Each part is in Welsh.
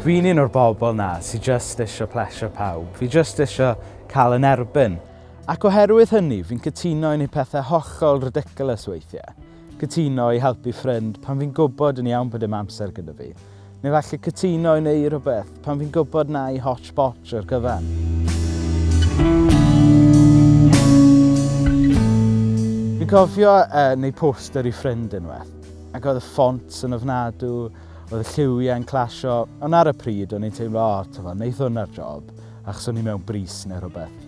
Fi'n un o'r bobl na sy'n just eisiau plesio pawb. Fi just eisiau cael yn erbyn. Ac oherwydd hynny, fi'n cytuno i wneud pethau hollol ridiculous weithiau. Cytuno i helpu ffrind pan fi'n gwybod yn iawn bod dim amser gyda fi. Neu falle cytuno i wneud rhywbeth pan fi'n gwybod na i hotch-botch o'r cyfan. Fi'n cofio uh, neu poster i ffrind unwaith, ac oedd y ffonts yn ofnadw, oedd y lliwiau'n clasio, ond ar y pryd o'n i'n teimlo, o, oh, tyfo, neith hwnna'r job, achos o'n i mewn bris neu rhywbeth.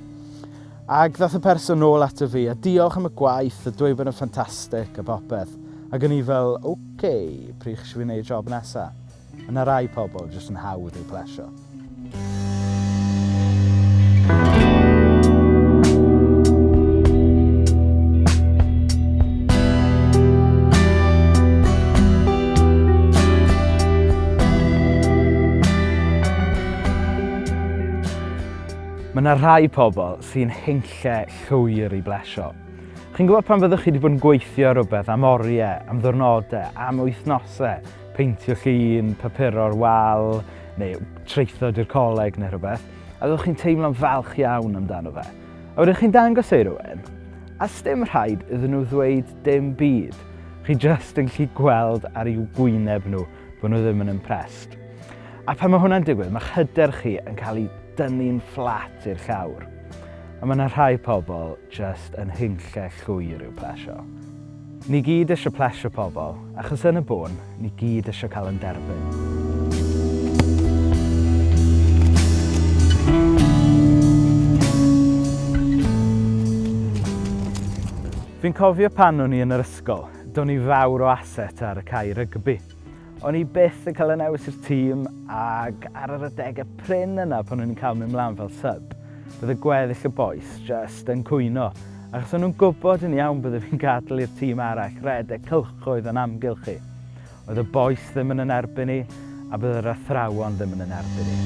Ac ddath y person nôl ato fi, a diolch am y gwaith, a dweud bod yn ffantastig a popeth. Ac o'n i fel, oce, okay, pryd chi eisiau fi wneud job nesaf? Yna rai pobl jyst yn hawdd eu plesio. Mae yna rhai pobl sy'n hinlle llwyr i blesio. Chi'n gwybod pan fyddwch chi wedi bod yn gweithio ar rhywbeth am oriau, am ddwrnodau, am wythnosau, peintio llun, papuro'r wal, neu traethod i'r coleg neu rhywbeth, a fyddwch chi'n teimlo'n falch iawn amdano fe. A wedyn chi'n dangos e i rywun, a sdim rhaid iddyn nhw ddweud dim byd. Chi jyst yn gallu gweld ar i'w gwyneb nhw bod nhw ddim yn impressed. A pan mae hwnna'n digwydd, mae'ch hyder chi yn cael ei dynnu'n fflat i'r llawr. A mae yna rhai pobl jyst yn hunlle llwyr i'w plesio. Ni gyd eisiau plesio pobl, achos yn y bôn, ni gyd eisiau cael yn derbyn. Fi'n cofio pan o'n i yn yr ysgol, do'n i fawr o asset ar y cae rygbi. O'n i byth yn cael y newis i'r tîm ac ar yr adegau prin yna pan o'n i'n cael mynd mlaen fel sub, bydde gweddill y bois jyst yn cwyno, achos o'n nhw'n gwybod yn iawn bydde fi'n gadael i'r tîm arall redeg cylchoedd o'n amgylch i. Oedd y bois ddim yn yn erbyn i, a bydde'r athrawon ddim yn yn erbyn i.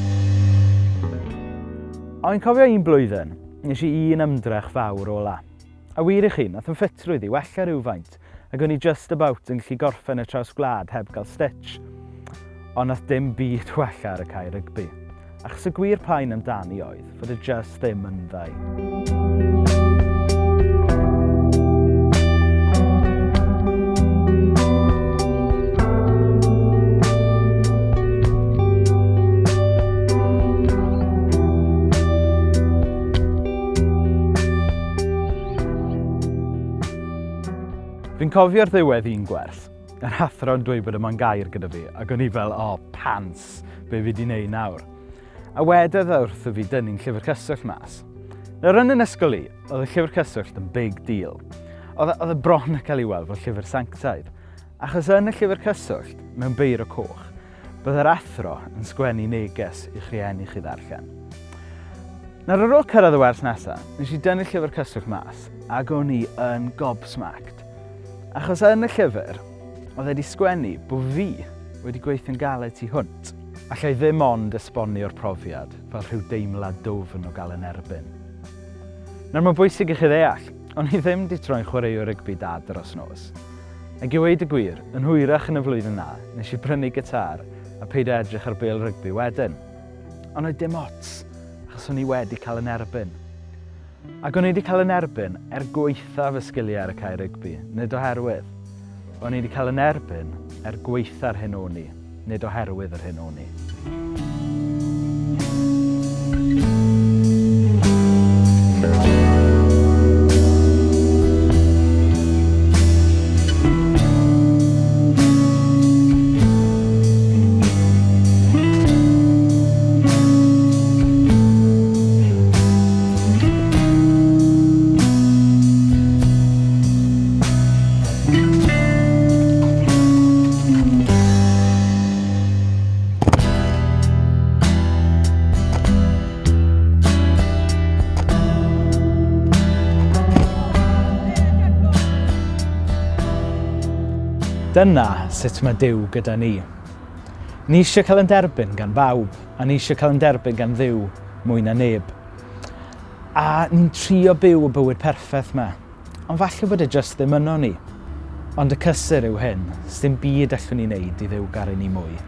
Ond fi'n cofio un blwyddyn, nes i un ymdrech fawr ola. A wir i chi, nath yn ffitrwydd i wella rhywfaint, ac o'n i just about yn gallu gorffen y traws gwlad heb gael stitch. Ond nath dim byd wella ar y cae rygbi. Achos y gwir plaen amdani oedd fod e just ddim yn ddau. Fi'n cofio ar ddiwedd un gwers, yr athro yn dweud bod yma'n gair gyda fi, ac o'n i fel, o, oh, pants, be fi di wneud nawr. A wedodd e wrtho fi dynnu'n llyfr cyswllt mas. Nawr yn yn ysgol i, oedd y llyfr cyswllt yn big deal. Oedd, e, oedd e bron yn cael ei weld fel llyfr sanctaidd. Achos yn y llyfr cyswllt, mewn beiro coch, Byddai'r athro yn sgwennu neges i'ch rhieni chi ddarllen. Nawr ar ôl cyrraedd y wers nesaf, nes i dynnu llyfr cyswllt mas ac o'n i yn gobsmacked. Achos yn y llyfr, oedd e wedi sgwennu bod fi wedi gweithio'n galed tu hwnt. Alla i ddim ond esbonio'r profiad fel rhyw deimlad dwfn o gael yn erbyn. Nawr mae'n bwysig i chi ddeall, o'n i ddim wedi troi'n chwaraewr rygbi da dros nos. Ac i weud y gwir, yn hwyrach yn y flwyddyn 'na, nes i brynu gitâr a peidio edrych ar bêl rygbi wedyn. Ond oedd dim ots, achos o'n i wedi cael yn erbyn. Ac o'n i wedi cael yn erbyn er gwaethaf y sgiliau ar y cae rygbi, nid oherwydd. O'n i wedi cael yn erbyn er gwaetha'r hyn o'n i, nid oherwydd yr hyn o'n i. Dyna sut mae Duw gyda ni. Ni eisiau cael yn derbyn gan bawb, a ni eisiau cael yn derbyn gan Dduw mwy na neb. A ni'n trio byw y bywyd perffaith yma. Ond falle bod e jyst ddim yno ni. Ond y cysur yw hyn, sdim byd allwn ni wneud i Dduw garu ni mwy.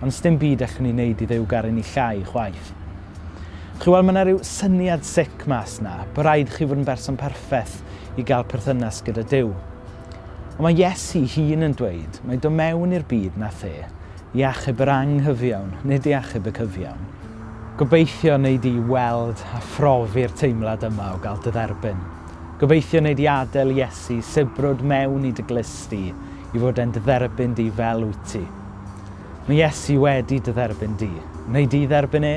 Ond sdim byd allwn ni wneud i Dduw garu ni llai, chwaith. Chi weld, mae yna rhyw syniad sic mas na, bod rhaid chi fod yn berson perffaith i gael perthynas gyda Duw. Ond mae Iesu hun yn dweud, mae dod mewn i'r byd nath e, i achub yr anghyfiawn, nid i achub y cyfiawn. Gobeithio wnei di weld a phrofi'r teimlad yma o gael dy dderbyn. Gobeithio wnei di adael Iesu sibrwd mewn i dy glust di i fod e'n dy dderbyn di fel wyt ti. Mae Iesu wedi dy dderbyn di. Wnei di dderbyn e?